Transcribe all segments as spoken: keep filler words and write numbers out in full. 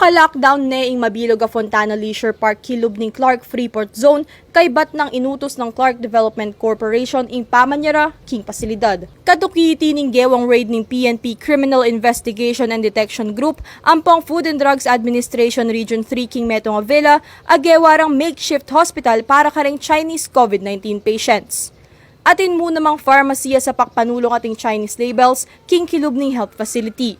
Lockdown ne ing mabilug a Fontana Leisure Park kilub ning Clark Freeport Zone kaybat nang inutus nang Clark Development Corporation ing pamanyara king pasilidad. Katuki iti ning gewang raid ning P N P Criminal Investigation and Detection Group ampong Food and Drugs Administration Region three king metung a villa a gewa rang makeshift hospital para kareng Chinese COVID nineteen patients. Atin mu namang pharmacy a sapak panulung ating Chinese labels king kilub ning health facility.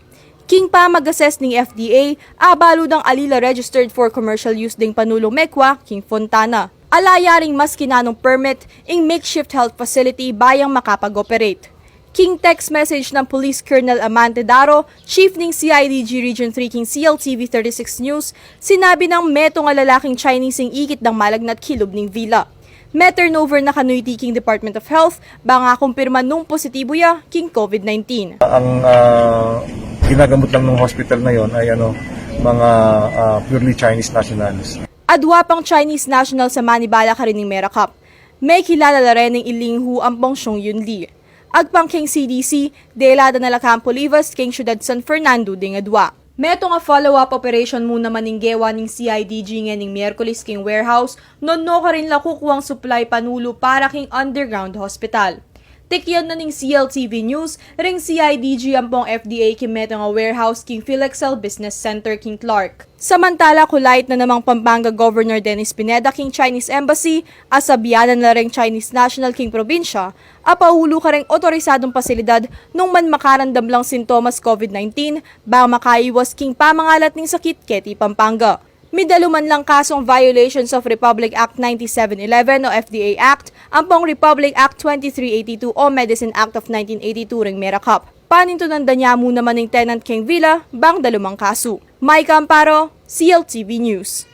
King pamag-assess ning F D A, abalu dang ali la registered for commercial use ding panulung mekwa king Fontana. Ala ya ring maski nanung permit ing makeshift health facility bayang makapag-operate. King text message nang Police Colonel Amante Daro, Chief ning C I D G Region three king C L T V thirty-six News, sinabi nang metung a lalaking Chinese ing ikit dang malagnat kilub ning villa. Me-turnover na kanu iti king Department of Health bang akumpirma nung positibu ya king COVID nineteen. Ang, ah, ginagamot lang ng hospital na yon ay, ano, mga, ah, purely Chinese nationals. Adwa pang Chinese national a manibala karin ning merakap. Mekilala la reng i Ling Hu ampong Xiong Yun Li. Agpang king C D C, dela da na la Campo Olivas king syudad San Fernando ding adwa. Metung a follow-up operation mu naman ing gewa ning C I D G ngening Miyerkules king warehouse nung nu karin la kukuang supply panulu para king underground hospital. Tikyan na ning C L T V News ring C I D G ampong F D A king metung a warehouse king PhilExCel Business Center king Clark. Samantala, kulait na namang Pampanga Governor Dennis Pineda king Chinese Embassy a sabyanan la reng Chinese national king probinsya a paulu kareng otorisadung pasilidad nung man makarandam lang sintomas COVID nineteen bang makaiwas king pamangalat ning sakit keti Pampanga. Midaluman lang kasung violations of Republic Act ninety-seven eleven o F D A Act, ampong Republic Act twenty-three eighty-two o Medicine Act of nineteen eighty-two ring merakap. Panintunan da ne mu naman ing tenant king villa bang dalumang kasu. Micah Amparo, C L T V News.